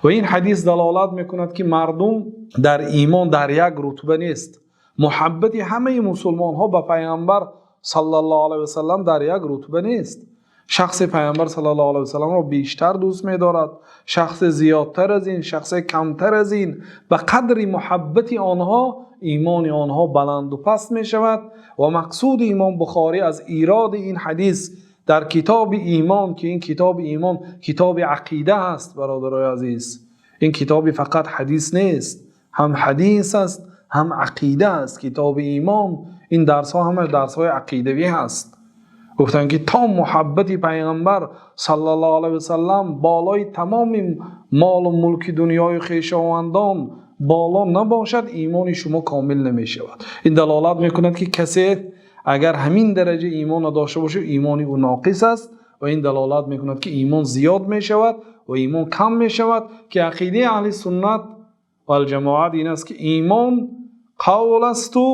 Ва ин ҳадис далолат мекунад, ки мардум дар имон дар як рутба нест. Муҳаббати ҳамаи мусулмонҳо ба Паёмбар саллаллоҳу алайҳи васаллам дар як рутба нест. Шахсе Паёмбар саллаллоҳу алайҳи васалламро бештар дӯст медорад, шахсе зиёдтар аз ин, шахсе камтар аз ин. Ба қадри муҳаббати онҳо имони онҳо баланд ва паст мешавад. Ва мақсуди имом Бухорӣ аз эроди ин ҳадис дар китоби имон, ки ин китоби имон китоби ақида аст, бародарони азиз, ин китоб фақат ҳадис нест, ҳам ҳадис аст, ҳам ақида аст. Китоби имон, ин дарсҳо ҳама дарсҳои ақидавӣ ҳаст. Гуфтанд, ки то муҳаббати Паёмбар саллаллоҳу алайҳи васаллам болои тамоми мол ва мулки дунёи хешовандон боло набошад, имони шумо комил намешавад. Ин далолат мекунад, ки касе агар ҳамин дараҷа имон дошта бошад, имони ӯ ноқис аст. Ва ин далолат мекунад, ки имон зиёд мешавад ва имон кам мешавад, ки ақидаи аҳли суннат вал ҷамоат ин аст, ки имон қавл аст ва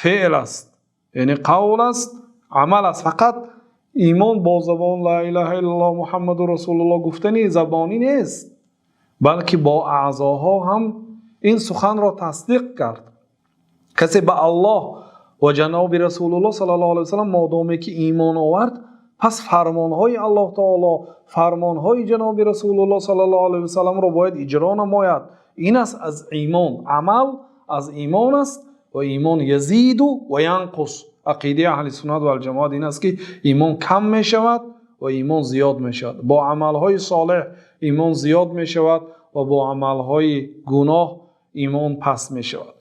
феъл аст, яъне қавл аст, амал аст. Фақат имон бо забон «Ло илаҳа иллаллоҳ, Муҳаммадун расулуллоҳ» гуфтани забонӣ нест, балки бо аъзоҳо ҳам ин сухан ро тасдиқ кард. Касе ба Аллоҳ ва ҷаноби Расулуллоҳ саллаллоҳу алайҳи васаллам модоме ки имон овард, пас фармонҳои Аллоҳи таъоло, фармонҳои ҷаноби Расулуллоҳ саллаллоҳу алайҳи васаллам ро бояд иҷро намояд. Ин аст аз имон, амал аз имон аст ва имон язиду ва янқус. Ақидаи аҳли суннат вал ҷамоат ин аст, ки имон кам мешавад ва имон зиёд мешавад. Бо амалҳои солеҳ имон зиёд мешавад ва бо амалҳои гуноҳ имон паст мешавад.